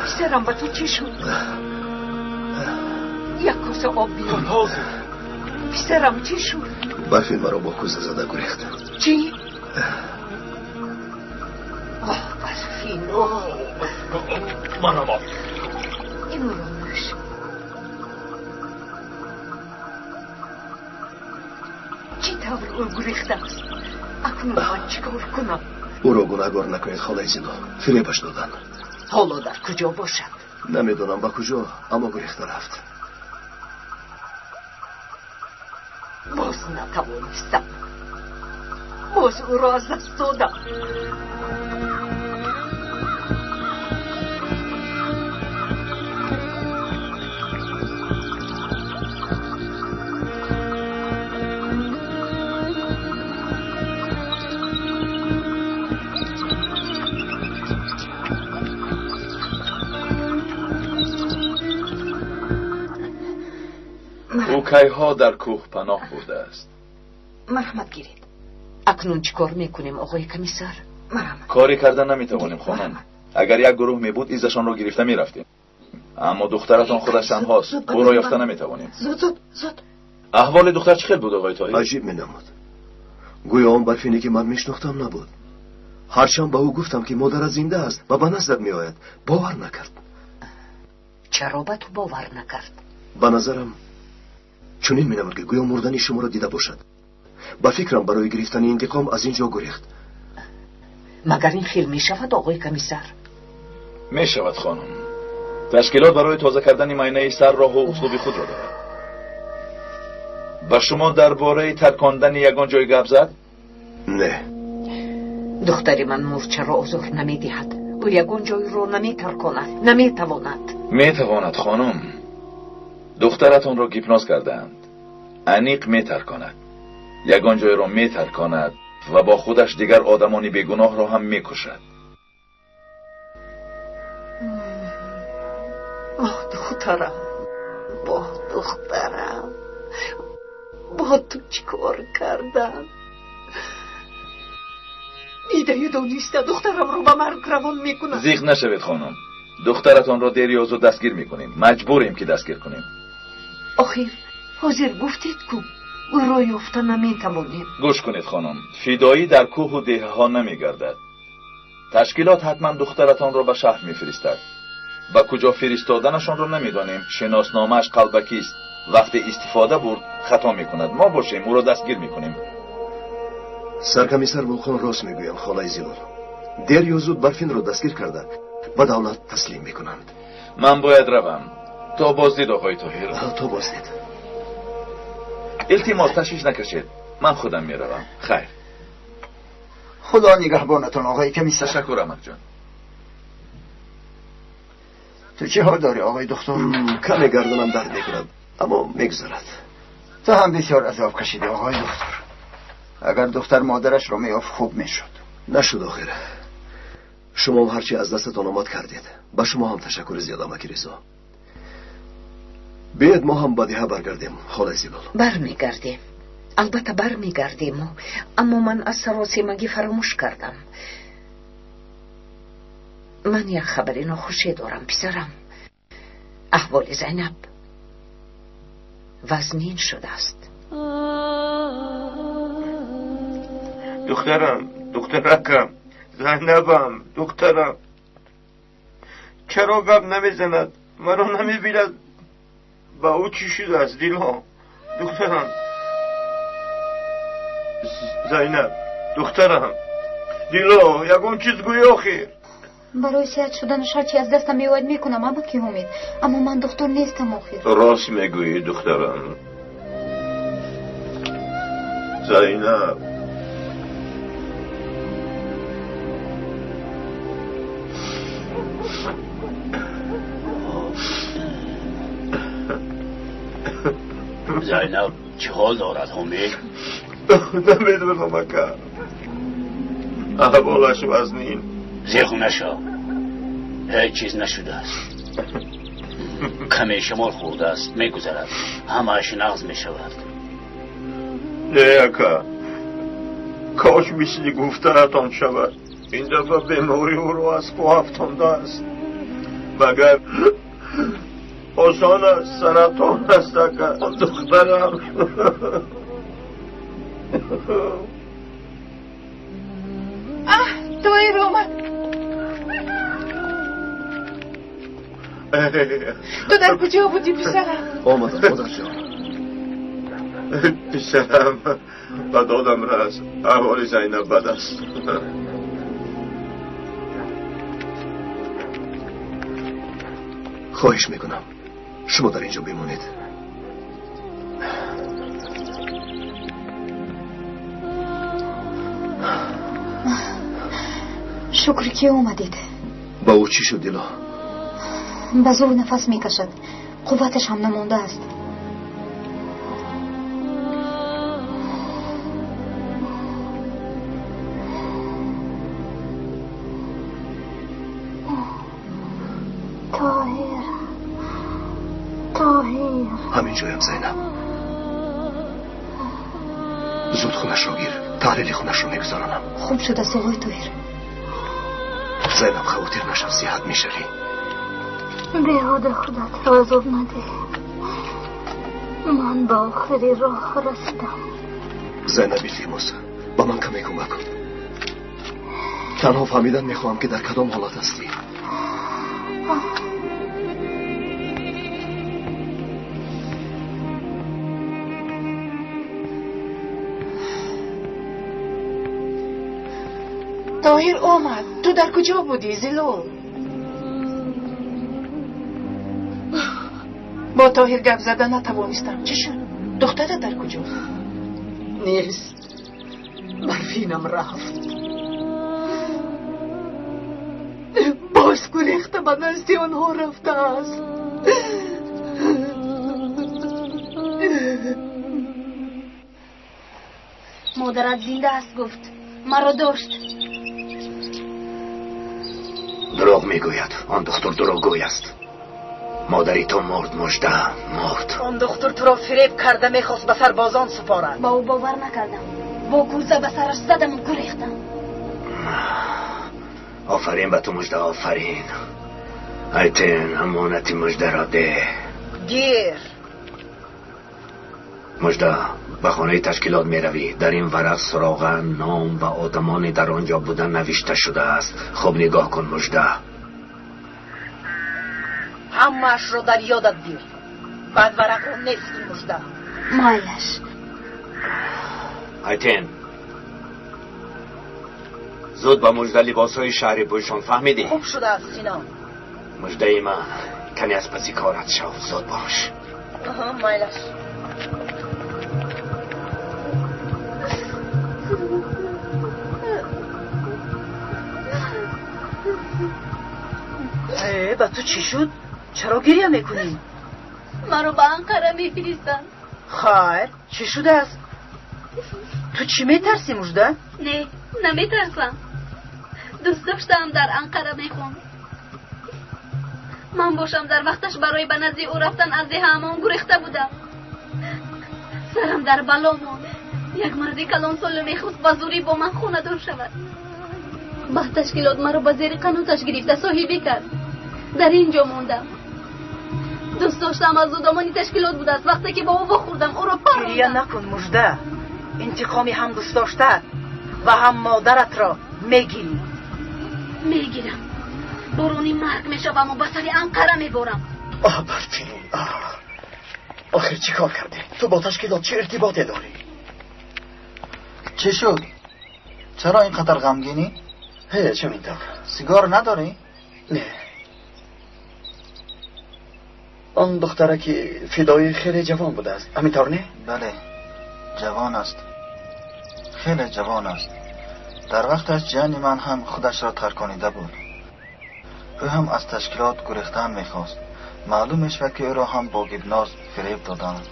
پسرم با تو چی شد؟ یک کوسه آب بیار. حاضر. پسرم چی شد؟ برفین مرا با کوزه زده گریخت. چی؟ آه برفین. منم آب. اینو رو نوش. چی طور او گریخته است؟ اکنون من چیکار کنم؟ او را گناهگار نکنید خاله زیلو. فریبش دادن. حالا در کجا باشد؟ نمیدونم به کجا، اما گریخته رفت. باز نتوانستم. باز او را از دست دادم. او کیها در کوه پناه برده است. مرحمت گیرید. اکنون چیکار میکنیم آقای کمیسار؟ مرحمت. کاری کردن نمیتوانیم خانم. اگر یک گروه میبود ایزشان را گرفته میرفتیم. اما دخترتان خودش تنهاست. او را یافته نمیتوانیم. زود زود زود. احوال دختر چه خیل بود آقای طاهر؟ عجیب مینمود. گویا آن برفینی که من میشناختم نبود. هرچند به او گفتم که مادرت زنده است و به نزدت میآید، باور نکرد. چرا به تو باور نکرد؟ به نظرم چنین مینمود که گویا مردن شما را دیده باشد. به فکرم برای گرفتن انتقام از اینجا گریخت. مگر این خیل میشود آقای کمیسر؟ میشود خانم. تشکیلات برای تازه کردن معاینه سر راه و اسلوب خود را دارد. و شما درباره ترکاندن یگان جای گپ زد؟ نه. دختر من مورچه را آزار نمیدهد. او یگان جای را نمیترکاند. نمیتواند. میتواند خانم. دخترتان را گیپناز کردند. انیق میترکاند. یگان جای را میترکاند و با خودش دیگر آدمانی بیگناه را هم میکشد. آه دخترم، با دخترم، با تو چیکار کردم؟ دیده دانسته دخترم رو به مرگ روان میکنم. زیغ نشوید خانم. دخترتان را دیر یا زود دستگیر میکنیم. مجبوریم که دستگیر کنیم. آخر حاضر گفتید که او را یافته نمیتوانیم. گوش کنید خانم، فدایی در کوه و ده ها نمیگردد. تشکیلات حتما دخترتان را به شهر میفرستد. و کجا فرستادنشان را نمیدانیم. شناسنامه‌اش قلبکی است. وقتی استفاده برد خطا میکند. ما باشیم او را دستگیر میکنیم. سرکمیسر وولخان راست میگویم خاله زیلال. دیر یا زود برفین را دستگیر کرده به دولت تسلیم میکنند. من باید روم. تا بازدید آقای طاهر. تا بازدید. التماس تشویش نکشید. من خودم میروم. خیر. خدا نگهبانتان آقای کمیسر. تشکر عمک جان. تو چه حال داری آقای دکتر؟ کمی گردنم درد میکند اما میگذرد. تو هم بسیار عذاب کشیدی آقای دکتر. اگر دختر مادرش را میافت خوب میشد. نشد آخر. شما هم هرچی از دستتان آمد کردید. به شما هم تشکر زیاد عمک رضا. بیاید ما هم به ده برگردیم خاله زیلال. برمیگردیم. البته برمیگردیم، اما من از سراسیمگی فراموش کردم. من یک خبر ناخوشی دارم پسرم. Аҳволи Зайнаб вазнин шудааст. Духтарам, духтаракам, Зайнабам, духтарам. Чаро гап намезанад? Маро намебинад? Ба ӯ чӣ шудааст, Дило? Духтарам. Зайнаб, духтарам. Дило, ягон чиз гӯй охир. Барои сиҳат шуданаш ҳарчи аз дастам меояд мекунам, амаки Ҳумид. Аммо ман духтур нестам охир. Рост мегӯӣ, духтарам. Зайнаб. Зайнаб чӣ ҳол дорад, Ҳумид? Намедонам, ака. Аҳволаш вазнин. Зиқ нашав. Ҳеҷ чиз нашудааст. Каме шамол хӯрдааст, мегузарад. Ҳамааш нағз мешавад. Не, ака. Кош мисли гуфтаатон шавад. Ин дафъа беморӣ ӯро аз по афтондааст. Магар осон аст, саратон аст, ака. Духтарам. Аҳ, Тоҳир омад. Ту дар куҷо будӣ, писарам? Омадам, модарҷон. Писарам, ба додам рас. Аҳволи Зайнаб бад аст. Хоҳиш мекунам, шумо дар инҷо бимонед. Шукр, ки омадед. Ба ӯ чӣ шуд, Дило? Ба зӯр нафас мекашад. Қувваташ ҳам намондааст. Тоҳир, Тоҳир. Ҳамин ҷоям, Зайнаб. Зуд хунашро гир. Таҳлили хунашро мегузаронам. Хуб шудааст, оғои Тоҳир. Зайнаб, хавотир нашав, сиҳат мешавӣ. Беҳуда худатро азоб надеҳ. Ман ба охири роҳ расидам. Зайнаб, илтимос, ба ман каме кӯмак кун. Танҳо фаҳмидан мехоҳам, ки дар кадом ҳолат ҳастӣ. Тоҳир омад. Ту дар куҷо будӣ, Зилол? Бо Тоҳир гап зада натавонистам. Чӣ шуд? Духтара дар куҷост? Нест. Барфинам рафт. Боз гурехта ба назди онҳо рафтааст. Модарат зинда аст, гуфт. Маро дошт. Дурӯғ мегӯяд. Он духтур дурӯғгӯй аст. Модари ту мурд, Мужда, мурд. Он духтур туро фиреб карда мехост ба сарбозон супорад. Ба ӯ бовар накардам. Бо кӯза ба сараш задаму гурехтам. Офарин ба ту, Мужда, офарин. Айтен, амонати Муждаро деҳ. Гир. Мужда, ба хонаи ташкилот меравӣ. Дар ин варақ суроға, ном ва одамоне дар он ҷо буда навишта шудааст. Хуб нигоҳ кун, Мужда. Ҳамаашро дар ёдат гир. Баъд варақро нест кун, Мужда. Майлаш. Айтен, зуд ба Мужда либосҳои шаҳри пӯшон, фаҳмидӣ? Хуб шудааст, Сино. Муждаи ман, каме аз паси корат шав, зуд бош. Майлаш. Ба ту чӣ шуд? Чаро гиря мекунӣ? Маро ба Анқара мефиристанд. Хайр, чӣ шудааст? Ту чӣ метарсӣ, Мужда? Не, наметарсам. Дӯст доштаам дар Анқара мехонд. Ман бошам дар вақташ барои ба назди ӯ рафтан аз деҳаамон гурехта будам. Сарам дар бало монд. Як марди калонсоле мехост ба зӯрӣ бо ман хонадор шавад. Баъд ташкилот маро ба зери қаноташ гирифта соҳибӣ кард. Дар ин ҷо мондам. Дӯст доштам аз одамони ташкилот будааст. Вақте ки бо ӯ вохӯрдам, ӯро парондам. Гиря накун, Мужда. Интиқоми ҳам дӯстдоштаат ва ҳам модаратро мегирӣ. Мегирам. Борони марг мешаваму ба сари Анқара меборам. Оҳ, Барфин, охир чӣ кор кардӣ? Ту бо ташкилот чӣ иртиботе дорӣ? Чӣ шуд? Чаро ин қадар ғамгинӣ? Ҳеҷ, ҳамин тавр. Сигор надорӣ? Не. Он духтара ки фидоӣ хеле ҷавон будааст, ҳамин тавр не? Бале, ҷавон аст, хеле ҷавон аст. Дар вақташ ҷияни ман ҳам худашро тарконида буд. Ӯ ҳам аз ташкилот гурехтан мехост. Маълум мешавад, ки ӯро ҳам бо гипноз фиреб доданд.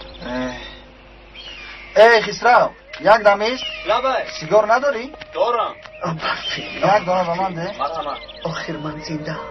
Эй, Хисрав, як дам ист. Лабай. Сигор надорӣ? Дорам. Барфин, як дона ба ман деҳ. Марҳамат. Охир ман зиндаам.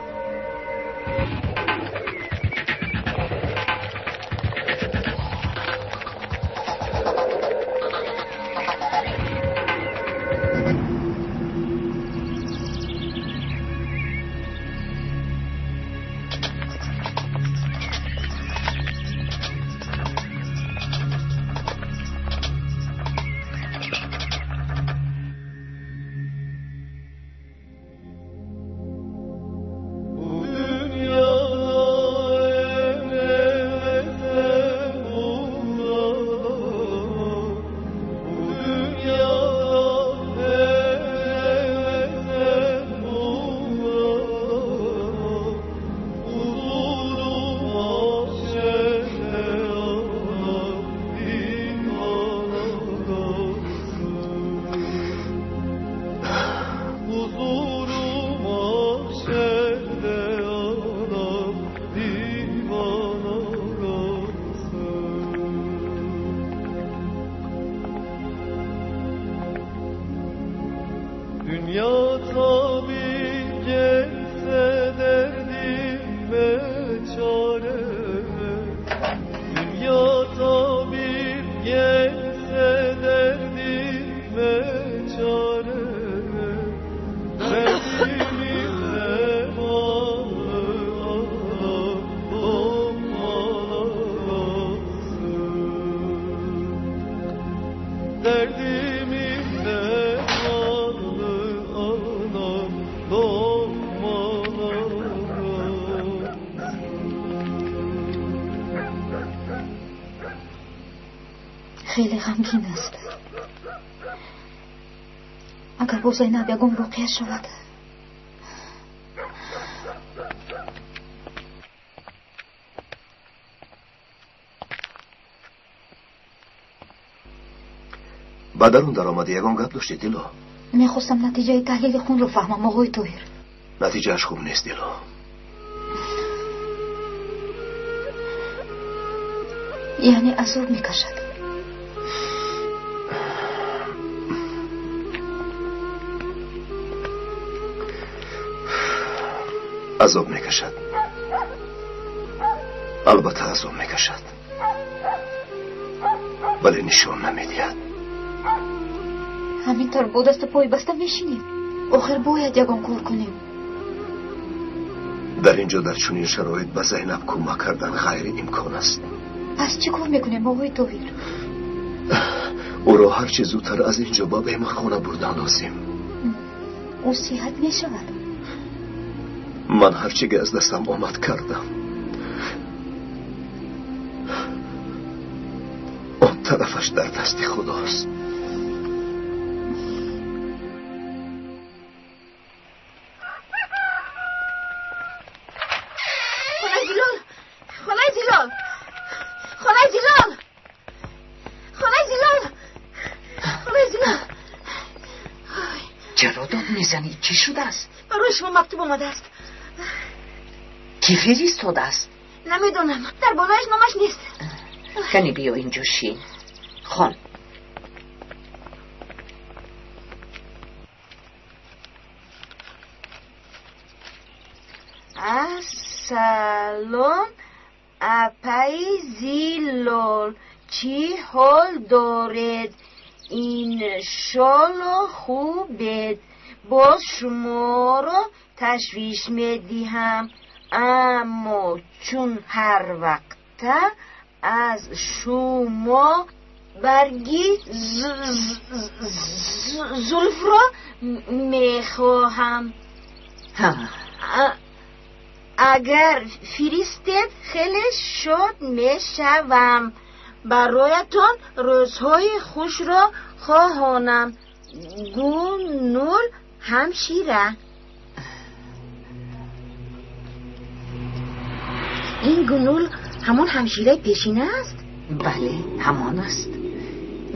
Хеле ғамгин аст. Агар бо Зайнаб ягон воқеа шавад. Ба дарун даромадӣ, ягон гап доштӣ, Дило? Мехостам натиҷаи таҳлили хунро фаҳмам, оғои Тоҳир. Натиҷааш хуб нест, Дило. Яъне азоб мекашад. Азоб мекашад. Албатта азоб мекашад, вале нишон намедиҳад. Ҳамин тавр бо дасту пой баста мешинем. Охир бояд ягон кор кунем. Дар ин ҷо дар чунин шароит ба Зайнаб кӯмак кардан ғайриимкон аст. Пас чӣ кор мекунем, оғои Тоҳир? Ӯро ҳарчи зудтар аз ин ҷо ба беморхона бурдан лозим. Ӯ сиҳат мешавад. Ман ҳарчи ки аз дастам омад кардам. Он тарафаш дар дасти Худост. Хонаи Зилол! Хонаи Зилол! Хонаи Зилол! Хонаи Зилол! Хонаи Зилол! Чаро дод мезанӣ? Чӣ шудааст? Барои шумо мактуб омадааст. Кӣ фиристодааст? Намедонам. Дар болояш номаш нест. Кани биё инҷо шин. Хон. Ассалом, апаи Зилол, чӣ ҳол доред? Иншолло хубед. Боз шуморо ташвиш медиҳам. Аммо чун ҳар вақта аз шумо барги зулфро мехоҳам. Агар фиристед, хеле шод мешавам. Бароятон рӯзҳои хушро хоҳонам. Гулнур ҳамшира. Ин Гулнур ҳамон ҳамшираи пешина аст? Бале, ҳамон аст.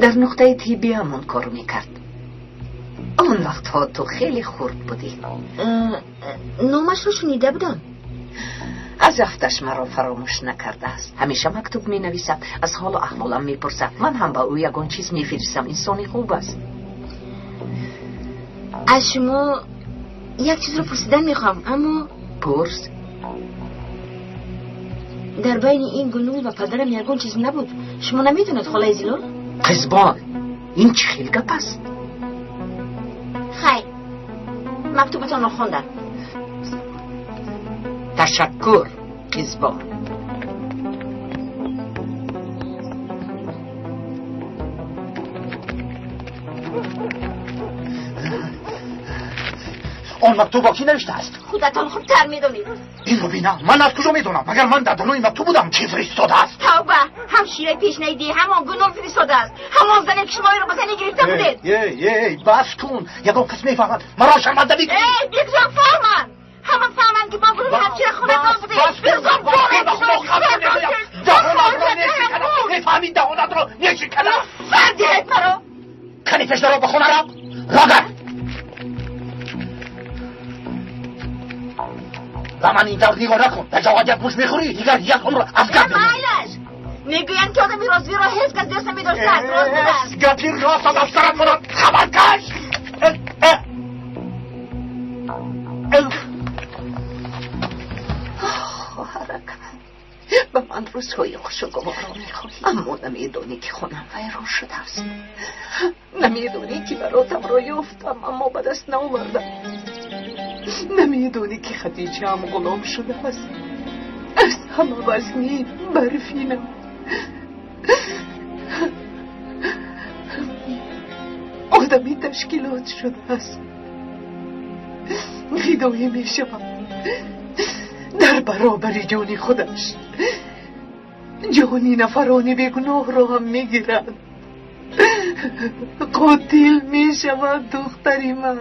Дар нуқтаи тиббӣ ҳамон кор мекард. Он вақтҳо ту хеле хурд будӣ. Номашро шунида будам. Аз афташ маро фаромӯш накардааст. Ҳамеша мактуб менависад, аз ҳолу аҳволам мепурсад. Ман ҳам ба ӯ ягон чиз мефиристам. Инсони хуб аст. Аз шумо як чизро пурсидан мехоҳам, аммо пурс. Дар байни ин Гулнур ва падарам ягон чиз набуд. Шумо намедонед, холаи Зилол? Қизбон, ин чӣ хел гап аст? Хайр, мактубатонро хондам. Ташаккур, қизбон. Он мактубро кӣ навиштааст? Худатон хубтар медонед. Инро бина, ман аз куҷо медонам? Агар ман дар даруни мактуб будам, чӣ фиристодааст? Тавба, ҳамшираи пешинаи деҳ ҳамон Гулнур фиристодааст. Ҳамон зане ки шумо инро ба занӣ гирифта будед. Эй, эй, бас кун. Ягон кас мефаҳмад. Маро шарманда мекунӣ. Эй, бигзор фаҳманд. Ҳама фаҳманд ки бо Гулнур ҳамшира хонадор будед. Бигзор даҳонатро мешиканам. Мефаҳмӣ, даҳонатро мешиканам. Сар диҳед маро. Кани пешдаро ба хона рав. Рогат. Ба ман ин тавр нигоҳ накун. Дар ҷавоб як муш мехӯрӣ, дигар як умр аз гап майлаш. Мегӯянд ки одами розвиро ҳеҷ кас дӯст намедоштааст. Рост будааст. Гапи рост аз афсарат монад. Хабаркаш. Хоҳаракам, ба ман рӯзҳои хушгуворо мехоҳӣ, аммо намедонӣ ки хонам вайрон шудааст. Намедонӣ ки баротамро ёфтам, аммо ба даст наовардам. Намедонӣ ки Хадиҷаам ғулом шудааст. Аз ҳама вазнин барфинам. Одами ташкилот шудааст. Фидоӣ мешавам. Дар баробари ҷони худаш ҷони нафарони бегуноҳро ҳам мегирад. Қотил мешавад духтари ман.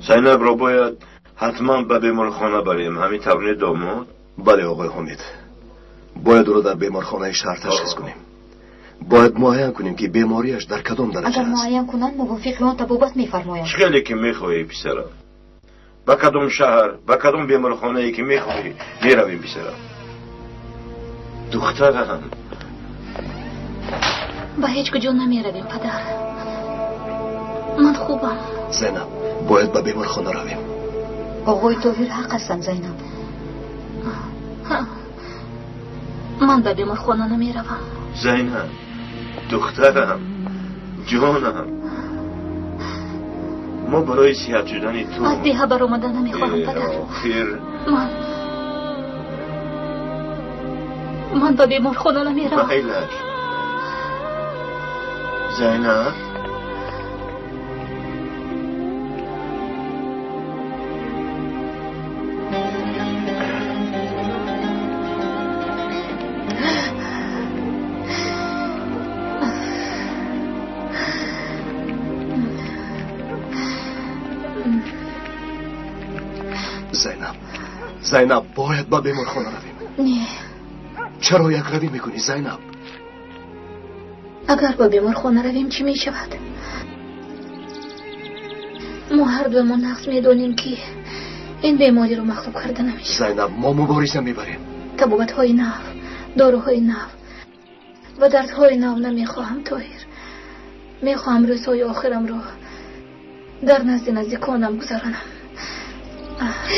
Зайнабро бояд Ҳатман ба беморхона барем, ҳамин тавр не, домод? Бале, оғои Ҳомид, бояд ӯро дар беморхонаи шаҳр ташхис кунем. Бояд муайян кунем, ки бемориаш дар кадом дараҷа Агар аст. Муайян кунанд, мувофиқи он табобат мефармоянд. Чӣ хеле ки мехоҳӣ, писарам. Ба кадом шаҳр, ба кадом беморхонае ки мехоҳӣ, меравем, писарам. Духтарам. Ба ҳеҷ куҷо намеравем, падар. Ман хубам. Зайнаб, бояд ба беморхона равем. Оғои Тоҳир ҳақ ҳастанд, Зайнаб. Ман ба беморхона намеравам. Зайнаб, духтарам, ҷонам, мо барои сиҳат шудани ту Аз деҳа баромада намехоҳам, падар. Охир Ман ба беморхона намеравам. Майлаш, Зайнаб. Зайнаб, Зайнаб, бояд ба беморхона равем. Не. Чаро якравӣ мекунӣ, Зайнаб? Агар ба беморхона равем, чӣ мешавад? Мо ҳардуямон нағз медонем, ки ин бемориро мағлуб карда намешавад. Зайнаб, мо мубориза мебарем. Табобатҳои нав, доруҳои нав ва дардҳои нав намехоҳам, Тоҳир. Мехоҳам рӯзҳои охирамро дар назди наздиконам гузаронам.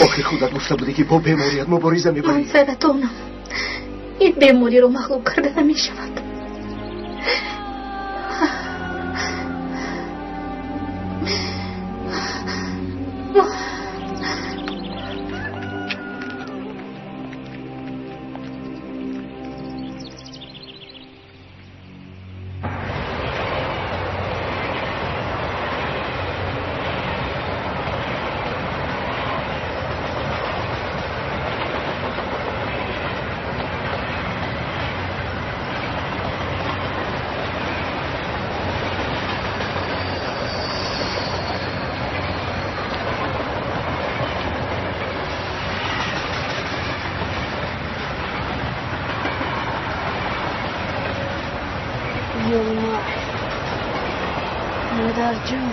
Охир худат гуфта будӣ, ки бо беморият мубориза мебарӣ. Ман саратонам. Ин бемориро мағлуб карда намешавад. Юлма, модарҷон,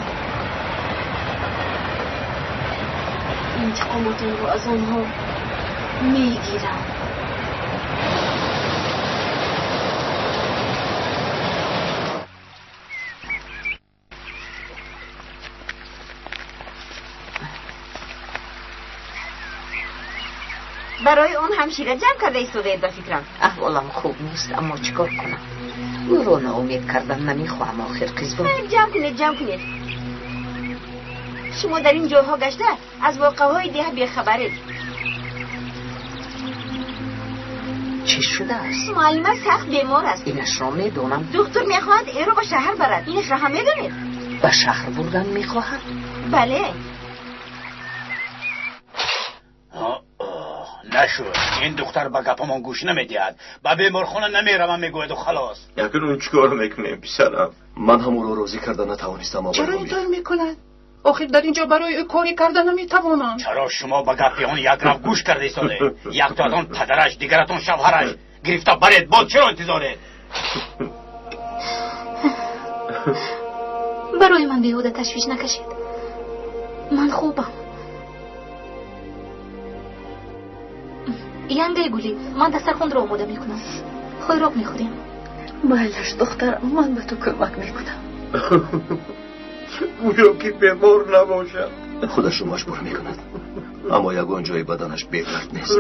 интиқомотонро аз онҳо мегирам. Барои он ҳамшира ҷамъ карда истодаед, ба фикрам. Аҳволам хуб нест, аммо чӣ кор кунам? Ӯро ноумед кардан намехоҳам, охир қизбон. Ҷамъ кунед, ҷамъ кунед. Шумо дар ин ҷойҳо гашта, аз воқеаҳои деҳа бехабаред. Чӣ шудааст? Муаллима сахт бемор аст. Инашро медонам. Духтур мехоҳад эро ба шаҳр барад. Инашро ҳам медонед? Ба шаҳр бурдан мехоҳад? Бале. Нашуд, ин духтар ба гапамон гӯш намедиҳад. Ба беморхона намеравам, мегӯяду халос. Акнун чӣ кор мекунем, писарам? Ман ҳам ӯро розӣ карда натавонистам. Чаро ин тавр мекунад? Охир дар ин ҷо барои ӯ коре карда наметавонам. Чаро шумо ба гапи он якрав гӯш карда истодед? Яктоатон падараш, дигаратон шавҳараш. Гирифта баред, боз чаро интизоред? Барои ман беҳуда ташвиш накашед. Ман хубам. Янгаи Гулӣ, ман дастархонро омода мекунам. Хӯрок мехӯрем. Майлаш, духтарам, ман ба ту кӯмак мекунам. Гӯё ки бемор набошад. Худашро маҷбур мекунад, аммо ягон ҷои баданаш бедард нест.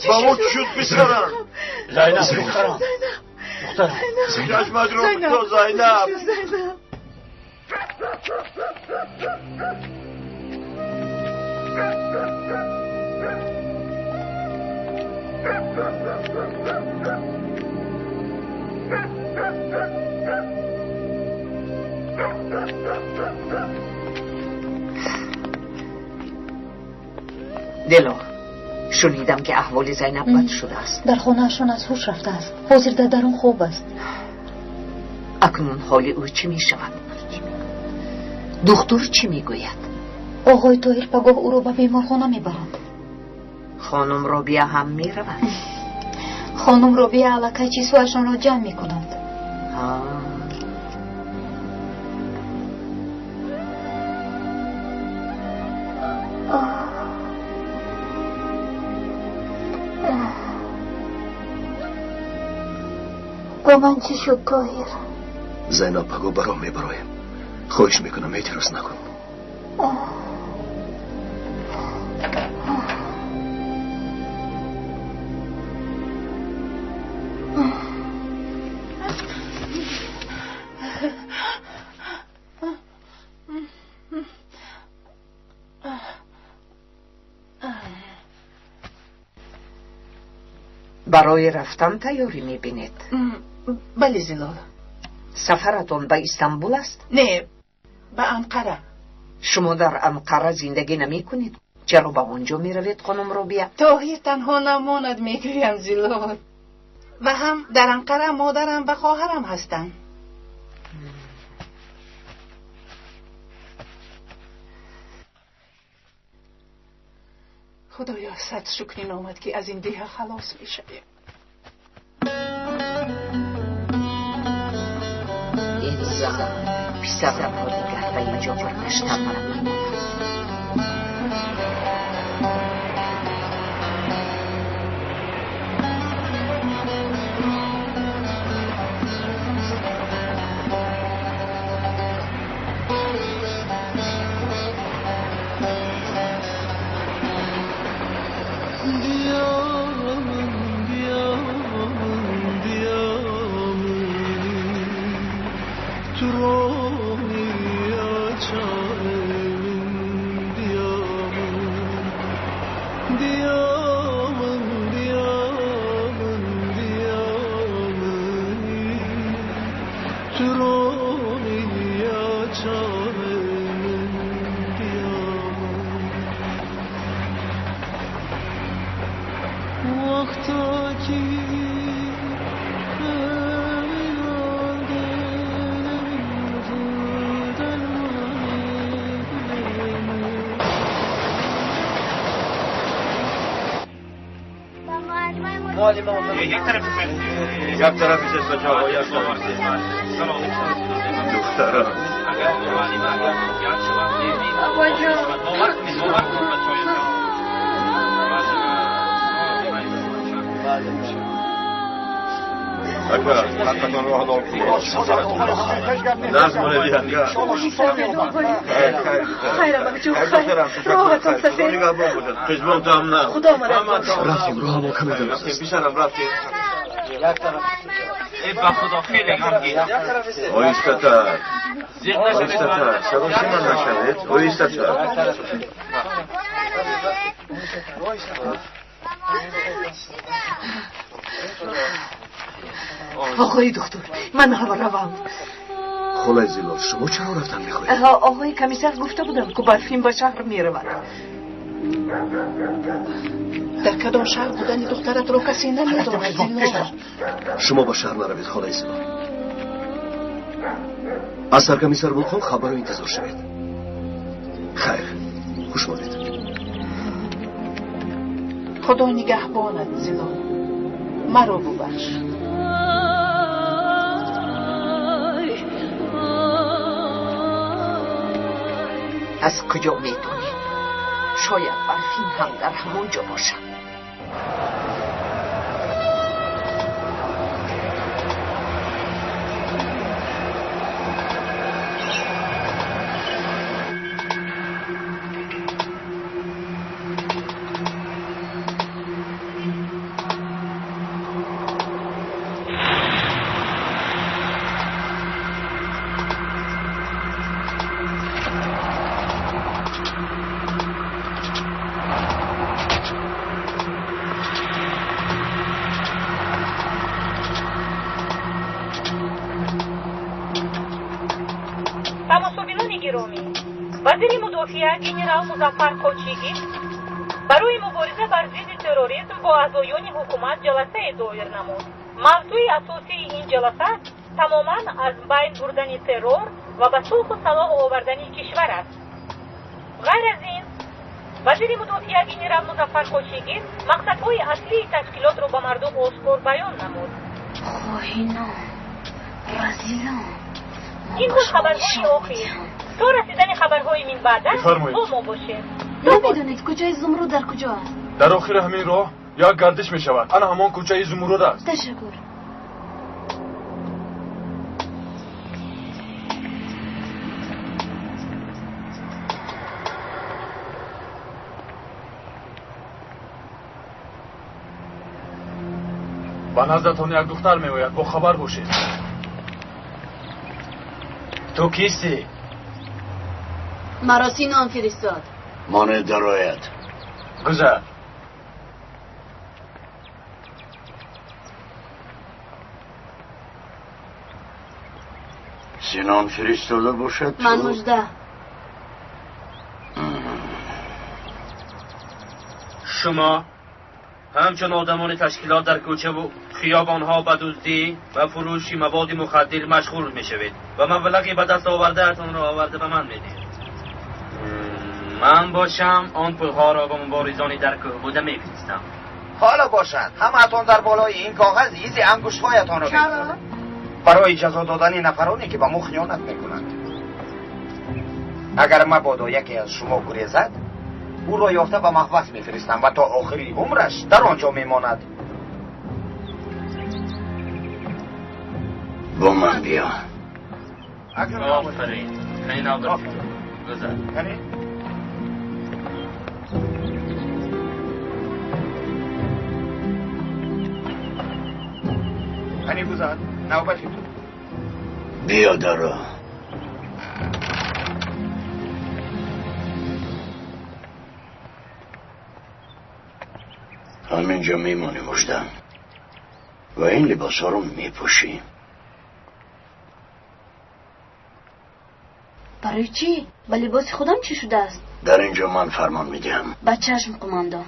Ба мо чӣ шуд, писарам? Зайнаб, духтарам, духтарам. Чашматро кушо, Зайнаб. Дило, Шунидам ки аҳволи Зайнаб бад шудааст. Дар хонаашон аз ҳуш рафтааст. Ҳозир дар дарун хоб аст. Акнун ҳоли ӯ чӣ мешавад? Духтур чӣ мегӯяд? Оғои Тоҳир пагоҳ ӯро ба беморхона мебаранд. Хонум Робия ҳам меравад? Хонум Робия аллакай чизҳояшонро ҷамъ мекунанд. Ба ман чӣ шуд, Тоҳир? Зайнаб, пагоҳ ба роҳ мебароем. Хоҳиш мекунам, эътироз накун. Барои рафтан тайёрӣ мебинед? Бале, Зилол. Сафаратон ба Истанбул аст? Не, ба Анқара. Шумо дар Анқара зиндагӣ намекунед? Чаро ба он ҷо меравед, хонум Робия? Тоҳир танҳо намонад, мегӯям, Зилол. Ва ҳам дар Анқара модарам ва хоҳарам ҳастанд. Худоё, сад шукри номад, ки аз ин деҳа халос мешавем. Ин зан писарамро дигар ба инҷо баргаштан намемонад. Як тарафи се, як тарафи. Духтарам. Ака, ҳаққатон роҳ ҳалол кунед. Назм монед. Хайр, амакҷон, хайр. Роҳатон сафед. Қизбон там на. Худо мадад. Рафтем, роҳамон каме дароз аст. Писарам, рафтем. Ба худо, хеле ғамгин. Оҳистатар, оҳистатар, саросима нашавед, оҳистатар. Оғои духтур, ман ҳам равам. Холаи Зилол, шумо чаро рафтан мехоҳед? Оғои комиссар гуфта буданд, ку Барфин ба шаҳр меравад. Дар кадом шаҳр будани духтаратро касе намедонад, Зилол. Шумо ба шаҳр наравед, холаи Зилол. Аз саркомиссар Вулхон хабарро интизор шавед. Хайр, хуш монед. Худо нигаҳбонат, Зилол. Маро бубахш. Аз куҷо медонӣ? Шояд Барфин ҳам дар ҳамон ҷо бошад. Тамошобинони гиромӣ, вазири мудофиа генерал Музаффар Кочигит Барои мубориза бар зидди терроризм бо аъзоёни ҳукумат ҷаласае доир намуд. Мавзӯи асосии ин ҷаласа тамоман аз байн бурдани террор ва ба сулҳу салоҳ овардани кишвар аст. Ғайр аз ин, вазири мудофиа генерал Музаффар Кочигин мақсадҳои аслии ташкилотро ба мардум ошкор баён намуд. Хоинон, разилон. Ин буд хабарҳои охир. То расидани хабарҳои минбаъда бо мо бошед. Намедонед кӯчаи Зумруд дар куҷо аст? Дар охири ҳамин роҳ як гардиш мешавад. Ана ҳамон кӯчаи Зумруд аст. Ташаккур. Ба наздатон як духтар меояд, бо хабар бошед. Ту кистӣ? Маро Синон фиристод. Монед дарояд. Гузар. Синон фиристода бошад? Ман Мужда. Шумо ҳамчун одамони ташкилот дар кӯчаву хиёбонҳо ба дуздӣ ва фурӯши маводи мухаддир машғул мешавед ва маблағи ба даст овардаатонро оварда ба ман медиҳед. Ман бошам он пулҳоро ба муборизони дар кӯҳ буда мефиристам. Ҳоло бошад, ҳамаатон дар болои ин коғаз изи ангуштҳоятонро мегузоред барои ҷазо додани нафароне ки ба мо хиёнат мекунанд. Агар мабодо яке аз шумо гурезад, ӯро ёфта ба маҳбас мефиристам ва то охири умраш дар он ҷо мемонад. Бо ман биё. Офарин. Гузар. Қани гузар, навбати ту. Биё даро. Ҳаминҷо мемонӣ Мужда ва ин либосҳоро мепӯшӣ. Барои чӣ? Ба либоси худам чӣ шудааст? Дар инҷо ман фармон медиҳам. Ба чашм, қумандон.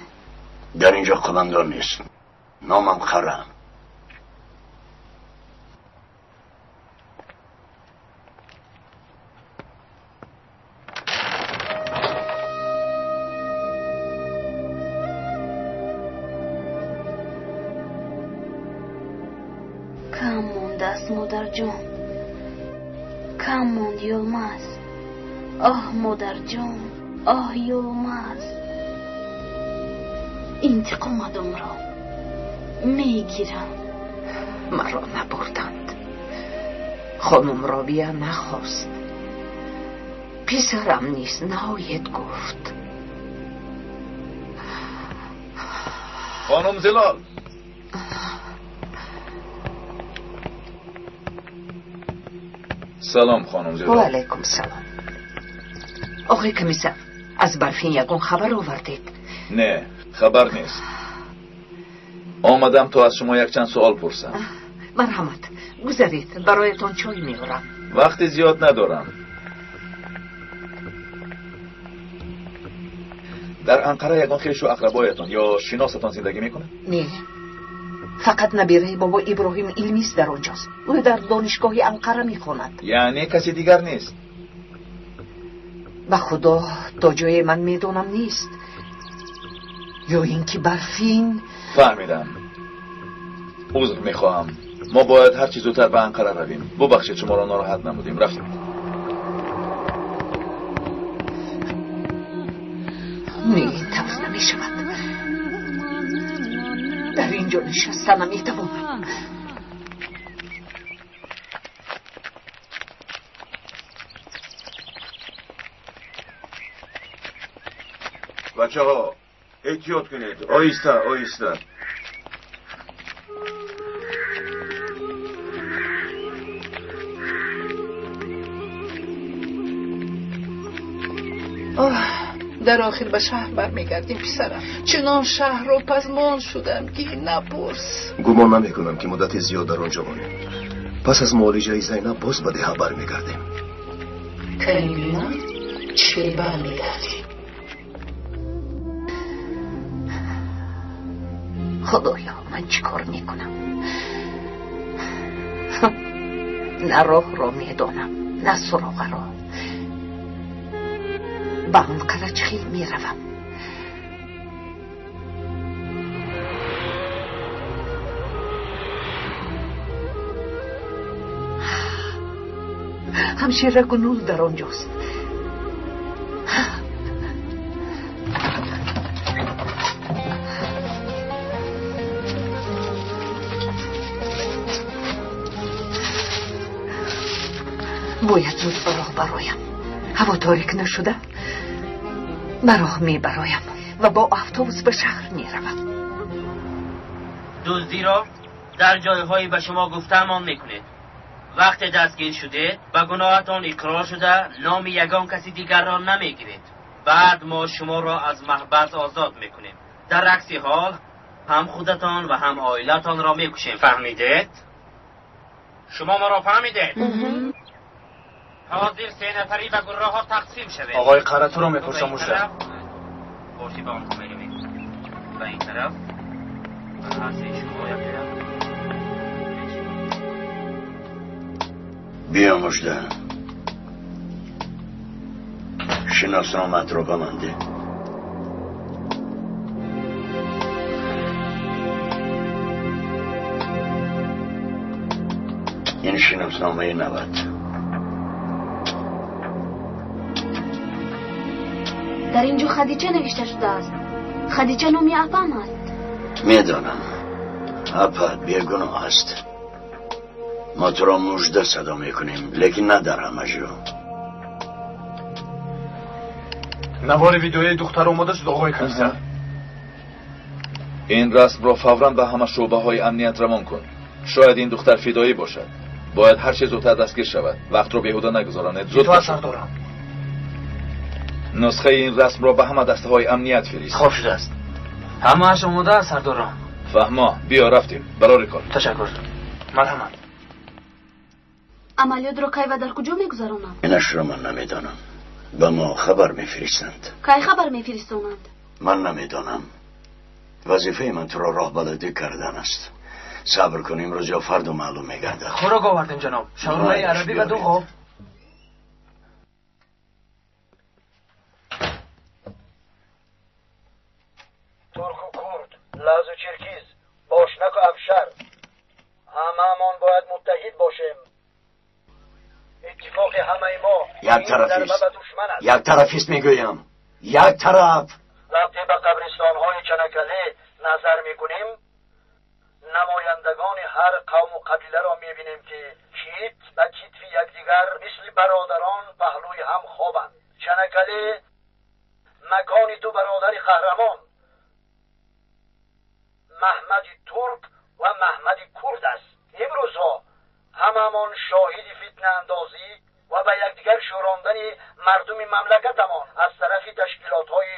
Дар инҷо қумандон нест. Номам Қара. Кам мондааст, модарҷон. Кам монд, Йилмаз. Оҳ, модарҷон, оҳ, Йилмаз. Интиқомадонро мегирам. Маро набурданд. Хонум Робия нахост. Писарам низ наояд гуфт. Хонум Зилол. Салом, хонум Зилол. Ва алайкум салом. Оғои комиссар, аз Барфин ягон хабар овардед? Не, хабар нест. Омадам то аз шумо якчанд суол пурсам. Марҳамат, гузаред, бароятон чой меорам. Вақти зиёд надорам. Дар Анқара ягон хешу ақрабоятон ё шиносатон зиндагӣ мекунад? Не, фақат набираи бобо Иброҳим Илмис дар онҷост. Ӯ дар донишгоҳи Анқара мехонад. Яъне каси дигар нест? Ба худо, то ҷое ман медонам нест. Ё ин ки Барфин. Фаҳмидам. Узр мехоҳам. Мо бояд ҳарчи зудтар ба Анқара равем. Бубахшед, шуморо нороҳат намудем. Рафтем. Не, ин тавр намешавад. Дар ин ҷо нишаста наметавонам. Бачаҳо, эҳтиёт кунед. Оҳиста, оҳиста. Оҳ, дар охир ба шаҳр бармегардем, писарам. Чунон шаҳрро пазмон шудам ки напурс. Гумон намекунам ки муддати зиёд дар он ҷо монем. Пас аз муолиҷаи Зайнаб боз ба деҳа бармегардем. Кани бинам, чӣ хел бармегардем. Худоё, ман чӣ кор мекунам? На роҳро медонам, на суроғаро. Ба Анқара чӣ хел меравам? Ҳамшира Гунул дар он ҷост. Бояд зуд ба роҳ бароям. Ҳаво торик нашуда ба роҳ мебароям ва бо автобус ба шаҳр меравам. Дуздиро дар ҷойҳое ба шумо гуфтаамон мекунед. Вақте дастгир шудед, ба гуноҳатон иқрор шуда, номи ягон каси дигарро намегиред. Баъд мо шуморо аз маҳбас озод мекунем. Дар акси ҳол ҳам худатон ва ҳам оилатонро мекушем. Фаҳмидед? Шумо маро фаҳмидед? Ҳозир се нафарӣ ба гурӯҳҳо тақсим шавед. Оғои Қара, туро мепурсам, мужда. Бошӣ ба онҳо меравед. Ба ин тараф ҳар сеи шумо як тараф. Биё, мужда, шиносномаатро ба ман деҳ. Ин шиносномаи навад. Дар ин ҷо Хадича навишта шудааст. Хадича номи апам аст. Медонам, апат бегуноҳ аст. Мо туро мужда садо мекунем, лекин на дар ҳама ҷо. Навори видеои духтар омода шуд, оғои комиссар. Ин расмро фавран ба ҳама шӯъбаҳои амният равон кун. Шояд ин духтар фидоӣ бошад. Бояд ҳар чӣ зудтар дастгир шавад. Вақтро беҳуда нагузаронед. Зуд Итоат, сардорам. Нусхаи ин расмро ба ҳама дастаҳои амният фирист. Хоб шудааст. Ҳамааш омода аст, сардорам. Фаҳмо, биё рафтем. Барори кор. Ташаккур. Марҳамат. Амалиётро кай ва дар куҷо мегузаронанд? Инашро ман намедонам. Ба мо хабар мефиристанд. Кай хабар мефиристонанд? Ман намедонам. Вазифаи ман туро роҳбаладӣ кардан аст. Сабр кун, имрӯз ё фардо маълум мегардад. Хӯрок овардем, ҷаноб. Шаурмаи арабӣ ва ду қоб. Турку курд, лазу черкиз, бошнаку афшар, ҳамаамон бояд муттаҳид бошем. Иттифоқи ҳамаи мо як тарафист, як тарафист, мегӯям, як тараф. Вақте ба қабристонҳои Чанакале назар мекунем, намояндагони ҳар қавму қабиларо мебинем, ки кит ба китфи якдигар мисли бародарон паҳлӯи ҳам хобанд. Чанакале макони ду бародари қаҳрамон, Маҳмади турк ва Маҳмади курд аст. Имрӯзҳо ҳамамон шоҳиди фитнаандозӣ ва ба якдигар шӯрондани мардуми мамлакатамон аз тарафи ташкилотҳои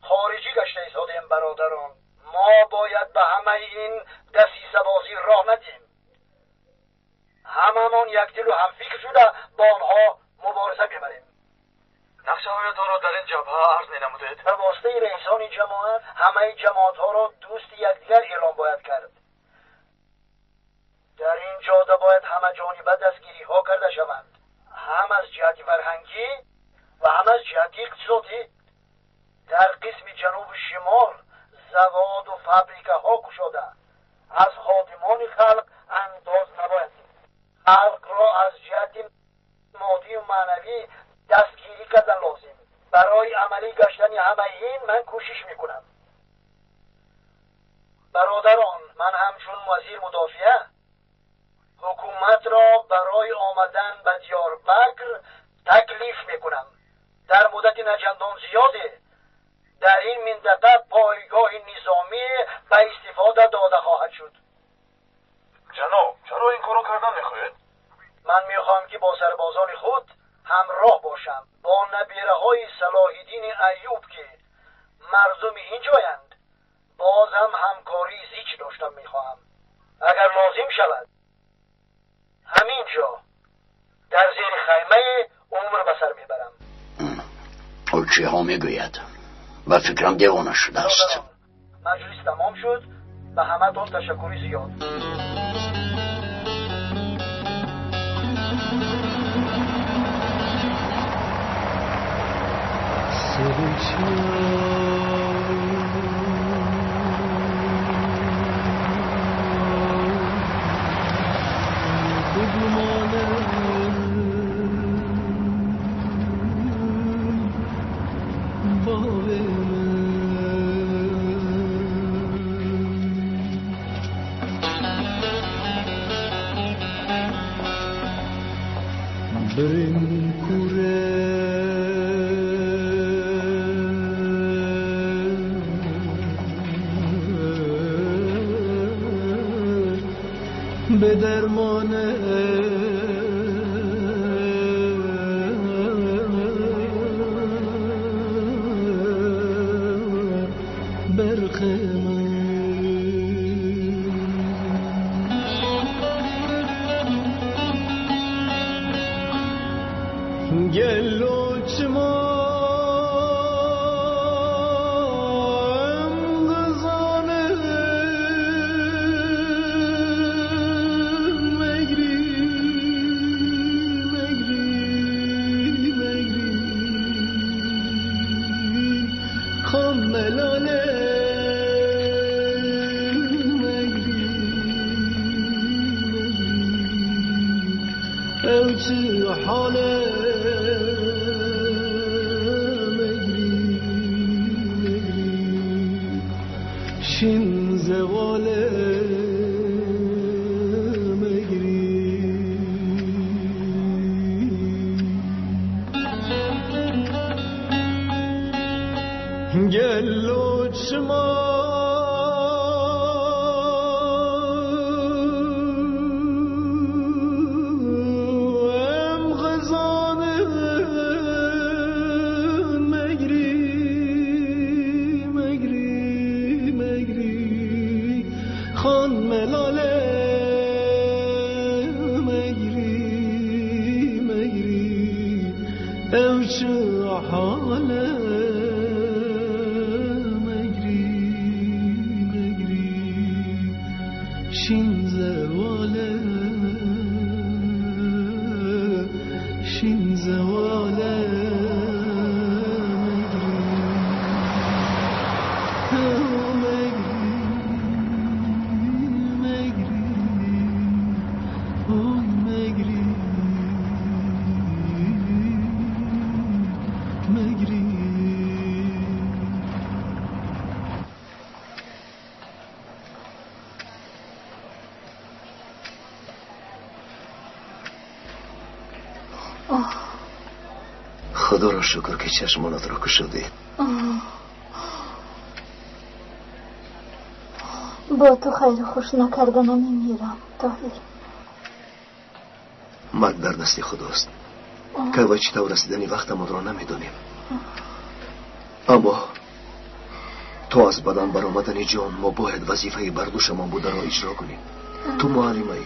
хориҷӣ гашта истодем. Бародарон, мо бояд ба ҳамаи ин дасисабозӣ роҳ надиҳем. Ҳамамон якдилу ҳамфикр шуда бо онҳо мубориза мебарем. Нақшаҳоятонро дар ин ҷабҳа арз менамудед. Ба воситаи раисони ҷамоат ҳамаи ҷамоатҳоро дӯсти якдигар эълон бояд кард. Дар ин ҷода бояд ҳамаҷониба дастгириҳо карда шаванд, ҳам аз ҷиҳати фарҳангӣ ва ҳам аз ҷиҳати иқтисодӣ. Дар қисми ҷанубу шимол заводу фабрикаҳо кушода, аз ходимони халқ андоз набояд. Халқро аз ҷиҳати моддию маънавӣ дастгирӣ кардан лозим. Барои амалӣ гаштани ҳамаи ин ман кӯшиш мекунам. Бародарон, ман ҳамчун вазир мудофиа ҳукуматро барои омадан ба Диёрбакр таклиф мекунам. Дар муддати начандон зиёде дар ин минтақа пойгоҳи низомӣ ба истифода дода хоҳад шуд. Ҷаноб, чаро ин корро кардан мехоҳед? Ман мехоҳам, ки бо сарбозони худ ҳамроҳ бошам, бо набираҳои Салоҳиддини Аюб, ки мардуми ин ҷоянд, боз ҳам ҳамкории зич доштан мехоҳам. Агар лозим шавад, ҳамин ҷо дар зери хаймаи умр ба сар мебарам. Ӯ чиҳо мегӯяд? Ба фикрам, девона шудааст. Маҷлис тамом шуд. Ба ҳамаатон ташаккури зиёд. به درمان برق من گلو چما Худоро шукр, ки чашмонатро кушодӣ. Бо ту хайру хуш накарда намемирам, Тоҳир. Марг дар дасти Худост. Кай ва чӣ тавр расидани вақтамонро намедонем. Аммо то аз бадан баромадани ҷон мо бояд вазифаи бардӯшамон бударо иҷро кунем. Ту муаллимаӣ,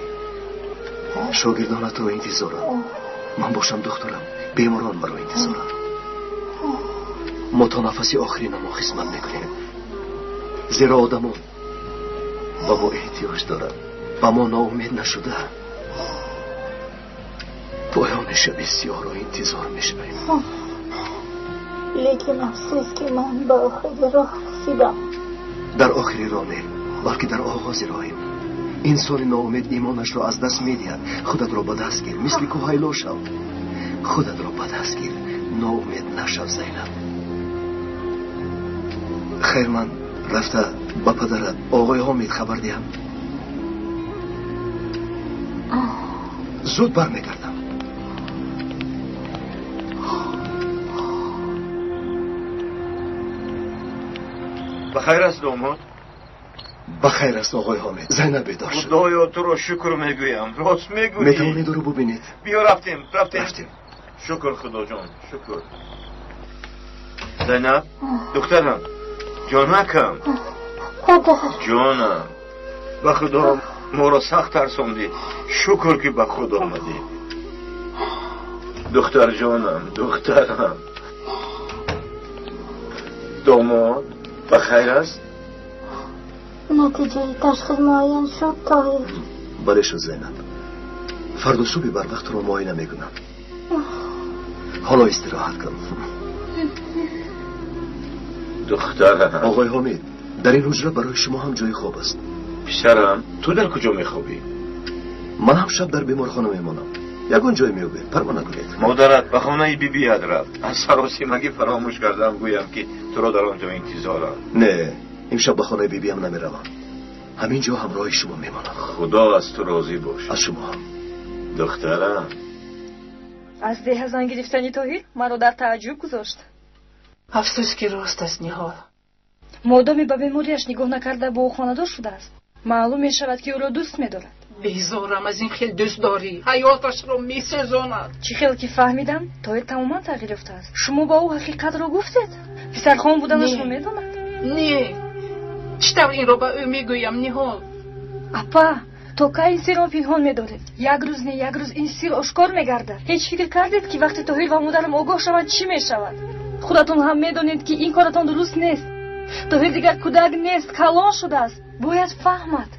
шогирдонатро интизоранд. Ман бошам духтурам, беморон маро интизоранд. Мо то нафаси охиринамон хизмат мекунем, зеро одамон ба мо эҳтиёҷ доранд. Ба мо ноумед нашуда поёни шаби сиёҳро интизор мешавем. Лекин афсӯс, ки ман ба охири роҳ расидам. Дар охири роҳ не, балки дар оғози роҳем. Инсони ноумед имонашро аз даст медиҳад. Худатро ба даст гир, мисли кӯҳайло шав. Худатро ба даст гир, ноумед нашав, Зайнаб. Хайр, ман рафта ба падарат оғои Ҳомид хабар диҳам. Зуд бармегардам. Ба хайр аст, домод? Ба хайр аст, оғои Ҳомид. Зайнаб бедор шуд. Худоё, туро шукр мегӯям. Рост мегӯӣ. Метавонед ӯро бубинед. Биё, рафтем, рафтем. Рафтем. Шукр, Худоҷон, шукр. Зайнаб, духтарам, ҷонакам. Падар. Ҷонам, ба Худо моро сахт тарсондӣ. Шукр, ки ба худ омадӣ. Духтарҷонам, духтарам. Домод, ба хайр аст? Натиҷаи ташхис муайян шуд, Тоҳир? Бале шуд, Зайнаб. Фардо субҳи барвақт туро муоина мекунам. Ҳоло истироҳат кун. Духтарам. Оғои Ҳомид, дар ин ҳуҷра барои шумо ҳам ҷои хоб аст. Писарам, ту дар куҷо мехобӣ? Ман ҳам шаб дар беморхона мемонам. Ягон ҷой меёбед, парво накунед. Модарат ба хонаи бибият рафт. Аз саросимагӣ фаромӯш кардам гӯям ки туро дар он ҷо интизорам. Не, имшаб ба хонаи бибиям намеравам. Ҳамин ҷо ҳамроҳи шумо мемонам. Худо аз ту розӣ бошад. Аз шумо ҳам. Духтарам. Аз деҳа зан гирифтани Тоҳир маро дар тааҷҷуб гузошт. Афсӯс ки рост аст, Ниҳол. Модоме ба бемориаш нигоҳ накарда бо ӯ хонадор шудааст, маълум мешавад ки ӯро дӯст медорад. Безорам аз ин хел дӯстдорӣ, ҳаёташро месӯзонад. Чӣ хел ки фаҳмидам, Тоҳир тамоман тағйир ёфтааст. Шумо ба ӯ ҳақиқатро гуфтед? Писархон буданашро медонад? Не, чӣ тавр инро ба ӯ мегӯям, Ниҳол? Апа, то кай ин сирро пинҳон медоред? Як рӯз не, як рӯз ин сир ошкор мегардад. Ҳеҷ фикр кардед ки вақте Тоҳир ва модарам огоҳ шаванд чӣ мешавад? Худатон ҳам медонед ки ин коратон дуруст нест. Тоҳир дигар кӯдак нест, калон шудааст, бояд фаҳмад.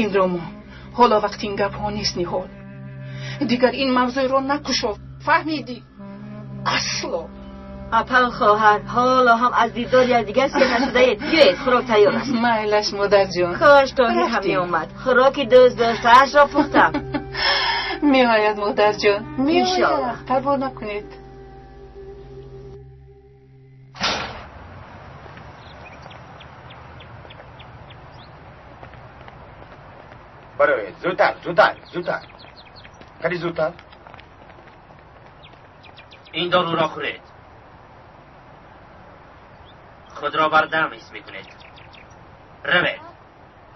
Инро мо ҳоло вақти ин гапҳо нест, Ниҳол. Дигар ин мавзӯъро накушо, фаҳмидӣ? Асло. Апа хоҳар, ҳоло ҳам аз дидори якдигар сер нашудаед. Биёед, хӯрок тайёр аст. Майлаш, модарҷон. Кош Тоҳир ҳам меомад. Хӯроки дӯст доштаашро пухтам. Меояд, модарҷон, меояд. Иншоаллоҳ. Парво накунед. Бароед, зудтар, зудтар, зудтар. Кани зудтар. Ин доруро хӯред. Худро бардам ҳис мекунед. Равед.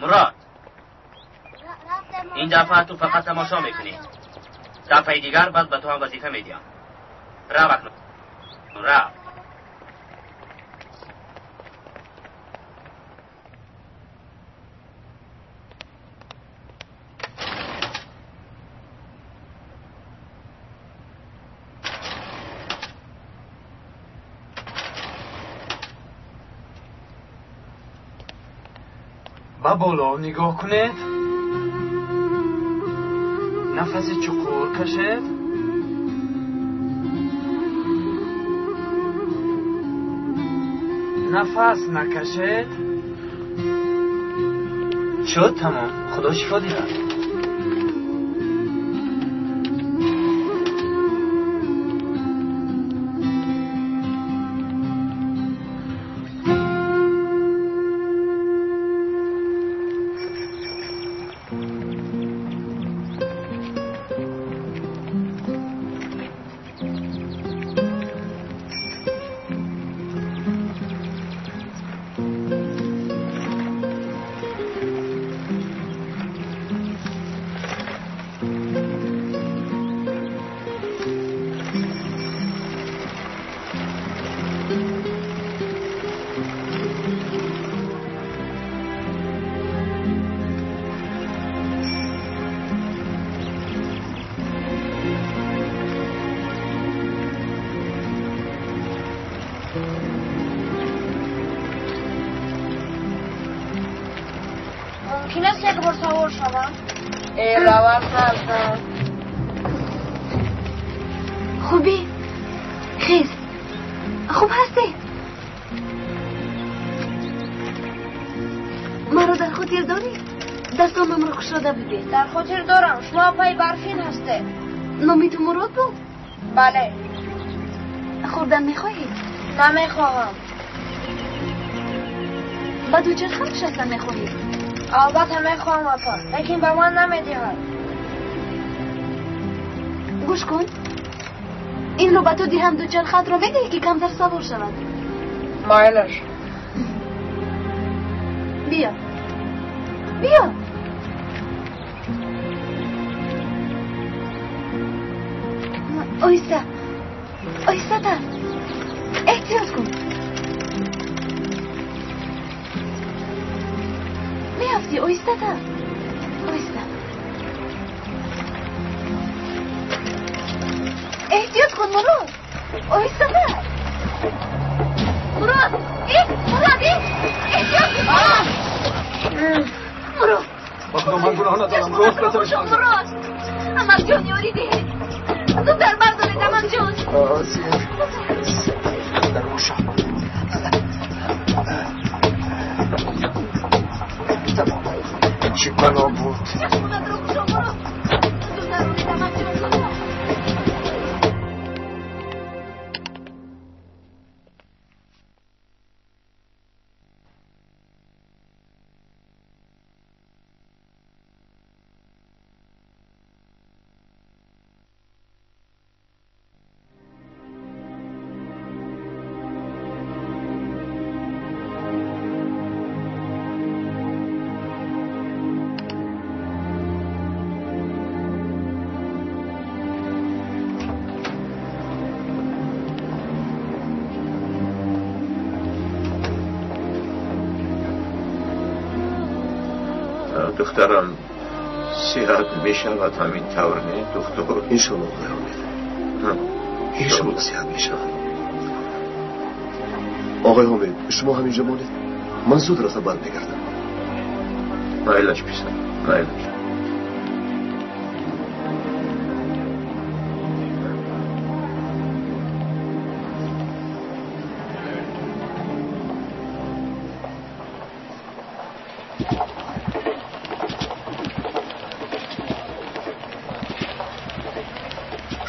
Мурод. Ин дафъа ту фақат тамошо мекунӣ. Дафъаи дигар баъд ба ту ҳам вазифа медиҳам. Рав акнун. Рав. Ба боло нигоҳ кунед. Нафаси чуқур кашед. Нафас накашед. Шуд тамом. Худо шифо диҳад. ممکن است یک بار سوار شوم؟ ای روم سرسان. خوبی؟ خیز، خوب هستی؟ مرا در خاطر داری؟ دستانم را کشاده بودی. در خاطر دارم. شما پای برفین هستی. نامی تو مراد بود؟ بله. خوردن میخواهی؟ نمیخواهم. با دوچرخه نشستن میخواهی؟ البته میخواهم اپا، لیکن به من نمیدهد. گوش کن، این رو به تو دهم، دوچرخه رو میدهی که کمتر سوار شود. مایلش. بیا بیا. آیسته آیسته تر، احتیاط کن، میافتی. آیسته تر، آیسته، احتیاط کن مراد، آیسته تر. مراد، ای مراد، ای احتیاط کن. бардорам, рост ба сараш. Рост. Амакҷон, ёрӣ диҳед. Зудтар бардоред, амакҷон. Чӣ бало буд? Чашмонатро кушо, мурод. Зудтар оред, амакҷон, зудтар. Духтарам сиҳат мешавад ҳамин тавр, не, духтур? Иншоалло, оқои Ҳомид. Иншоалло сиҳат мешавад. Оқои Ҳомид, шумо ҳаминҷо монед. Ман зуд рафта бармегардам. Майлаш, писар, майлаш.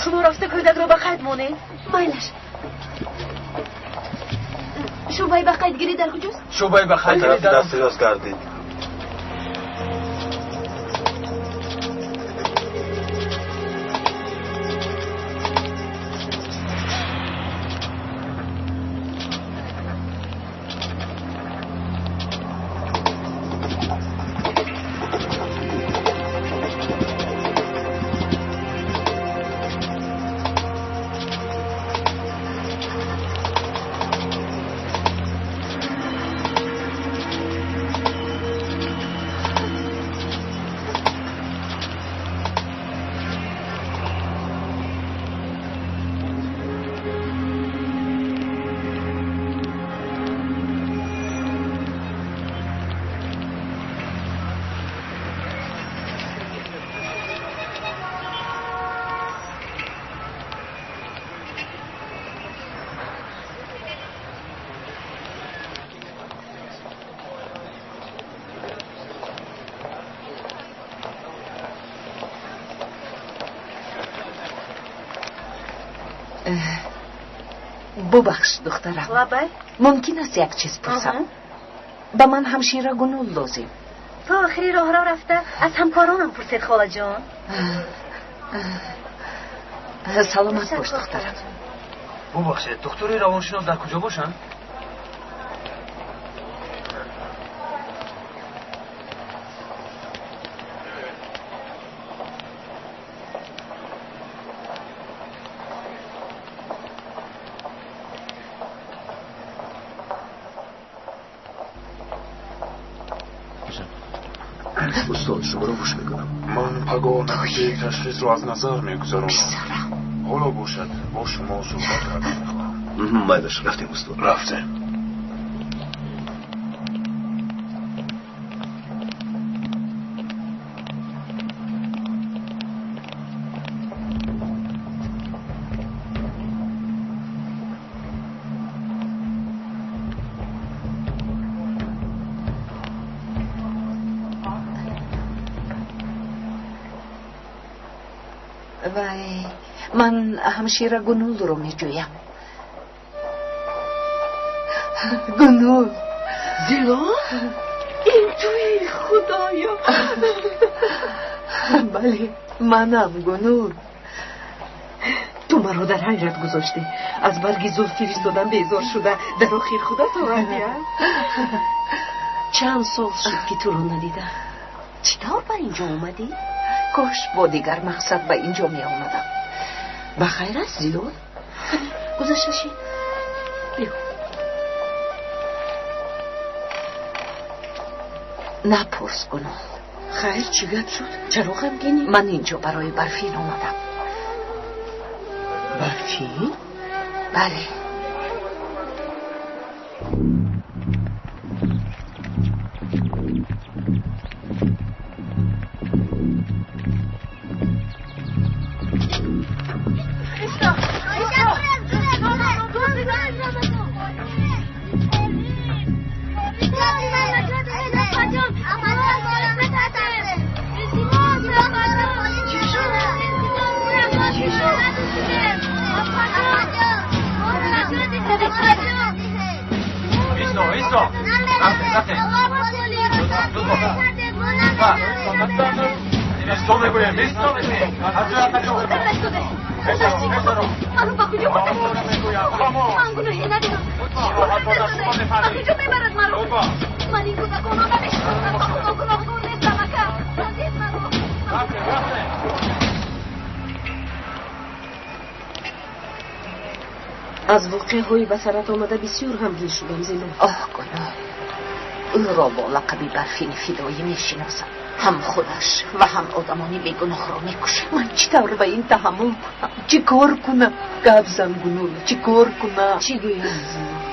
Шумо рафта кӯдакро ба қайд монед. Майлаш. Шӯъбаи ба қайдгирӣ дар куҷост? Шӯъбаи ба қайдгирӣ дар дасти рост гардид. Бубахш, духтарам. Лабай. Мумкин аст як чиз пурсам? Ба ман ҳамшира Гунул лозим. То охири роҳро рафта аз ҳамкоронам пурсед, холаҷон. Саломат бош, духтарам. Бубахшед, духтури равоншинос дар куҷо бошанд? Устод, шуморо гӯш мекунам. Ман пагоҳ натиҷаи ташхисро аз назар мегузаронам. Ҳоло бошад, бо шумо суҳбат карда мехоҳам. Майлаш, рафтем, устод. Рафтем. Вай, ман ҳамшира Гунулро меҷӯям. Гунул. Зило? Ин туи, худоё. Бале, манам Гунул. Ту маро дар ҳайрат гузоштӣ. Аз барги зулф фиристодан безор шуда, дар охир худат овардӣ. Чанд сол шуд, ки туро надидам. Чӣ тавр бар инҷо омадӣ? Кош бо дигар мақсад ба инҷо меомадам. Ба хайр аст, Зилол? Гузашта шин. Биё. Напурс, Гунул. Хайр, чӣ гап шуд? Чаро ғамгинӣ? Ман инҷо барои Барфин омадам. Барфин? Бале. Маро ба куҷо бурда? Ман гуноҳе надорам. Ба куҷо мебарад маро? Ман ин кӯдаконро намешиносам. Ба худо гуноҳкор нестам, ака. Надед маро. Аз воқеаҳои ба сарат омада бисёр ғамгин шудам, Зинур. Оҳ, гуноҳ. Ӯро бо лақаби Барфини фидоӣ мешиносам. Ҳам худаш ва ҳам одамони бегуноҳро мекушад. Ман чӣ тавр ба ин таҳаммул кунам? Чӣ кор кунам? Гап зан, Гунур, чӣ кор кунам? Чӣ гӯям, Зинур?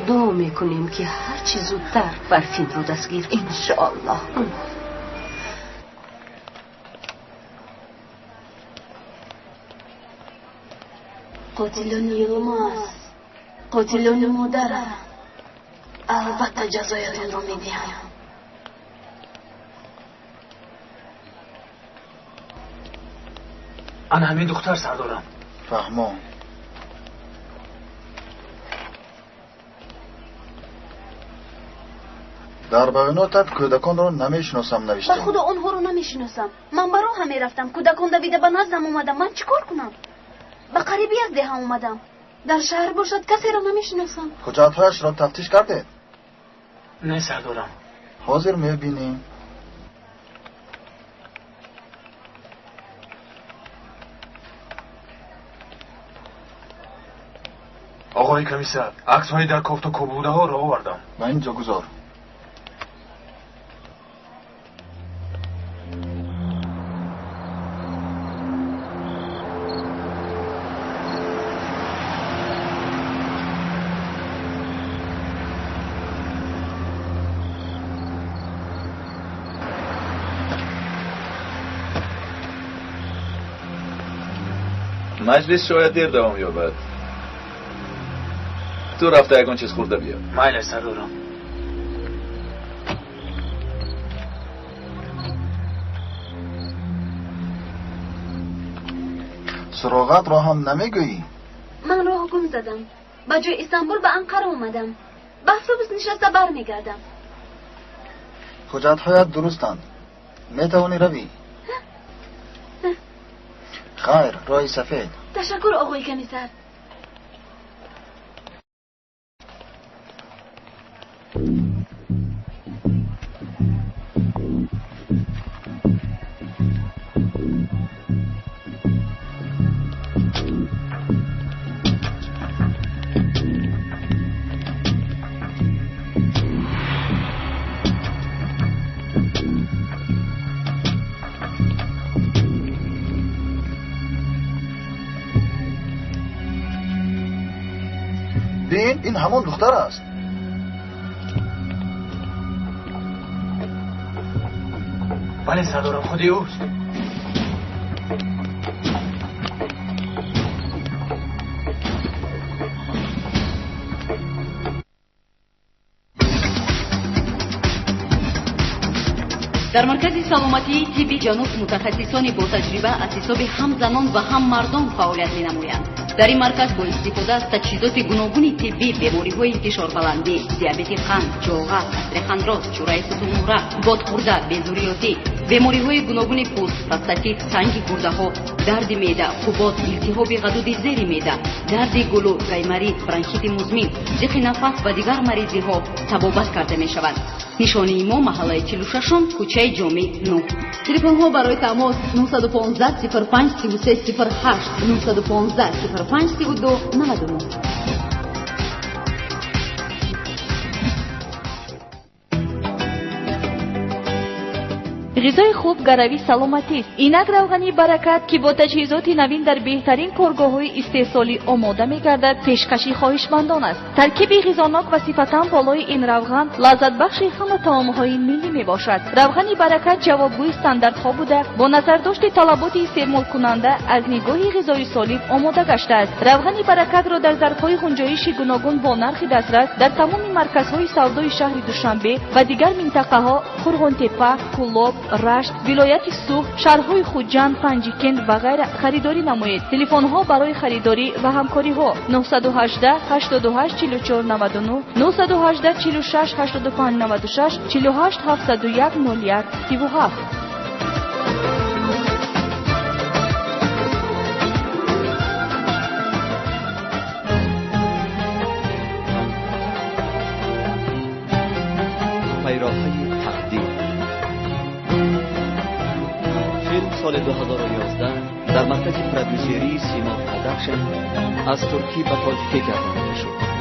Дуо мекунем, ки ҳарчи зудтар Барфинро дастгир кунанд. Иншоаллоҳ. Қотилони Йилмаз, қотилони модарам, албатта ҷазоятонро медиҳам. Ана ҳамин духтар, сардорам. Фаҳмо. Дар баёнотат кӯдаконро намешиносам навиштем. Ба худо онҳоро намешиносам. Ман ба роҳа мерафтам, кӯдакон давида ба наздам омадам. Ман чӣ кор кунам? Ба қариби як деҳа омадам. Дар шаҳр бошад касеро намешиносам. Ҳуҷҷатҳояшро тафтиш кардед? Не, сардорам. Ҳозир мебинем. Оғои комиссар, аксҳои дар кофту кобудаҳоро овардам. Ба ин ҷо гузор. Маҷлис шояд дер давом ёбад. Ту рафта ягон чиз хӯрда биё. Майли, сардорам. Суроғатро ҳам намегӯӣ? Ман роҳ гум задам. Ба ҷои Истанбул ба Анқара омадам. Ба автобус нишаста бармегардам. Ҳуҷҷатҳоят дурустанд. Метавонӣ равӣ. Хайр, роҳи сафед. Ташаккур, оғои комиссар. Бин, ин ҳамон духтар аст. Бале, сардорам, худи ӯст. Дар маркази саломатии тибби ҷануб мутахассисони ботаҷриба аз ҳисоби ҳам занон ва ҳам мардон фаъолият менамоянд. Дар ин марказ бо истифода аз таҷҳизоти гуногуни тиббӣ бемориҳои фишорбаландӣ, диабети қанд, ҷоға, остеохондроз, чӯраи сутунмӯҳра, бодхӯрда, безурётӣ, бемориҳои гуногуни пӯст, простатит, санги гурдаҳо, дарди меъда, қубод, илтиҳоби ғадуди зери меъда, дарди гулӯ, гайморит, бронхити музмин, зиқи нафас ва дигар маризиҳо табобат карда мешавад. Нишонии мо маҳаллаи 46-ум, кӯчаи Ҷомӣ 9. Телефонҳо барои тамос 915 05 33 08, 915 05 32 99. Ғизои хуб гарави саломатист. Инак равғани Баракат, ки бо таҷҳизоти навин дар беҳтарин коргоҳҳои истеҳсолӣ омода мегардад, пешкаши хоҳишмандон аст. Таркиби ғизонок ва сифатан болои ин равған лаззатбахши ҳама таомҳои миллӣ мебошад. Равғани Баракат ҷавобгӯи стандартҳо буда, бо назардошти талаботи истеъмолкунанда аз нигоҳи ғизои солим омода гаштааст. Равғани Баракатро дар зарфҳои ғунҷоиши гуногун бо нархи дастрас дар тамоми марказҳои савдои шаҳри Душанбе ва дигар минтақаҳо Қурғонтеппа, Кӯлоб, Рашт, вилояти Суғд, шаҳрҳои Хуҷанд, Панҷикент ва ғайра харидорӣ намоед. Телефонҳо барои харидорӣ ва ҳамкориҳо 918 88 44 99, 918 46 85 96, 48 701 01 37. Пайроҳаи тақдир. Филм соли 2011 дар маркази продюсерии Симо Продакшн аз туркӣ ба тоҷикӣ гардонида шуд.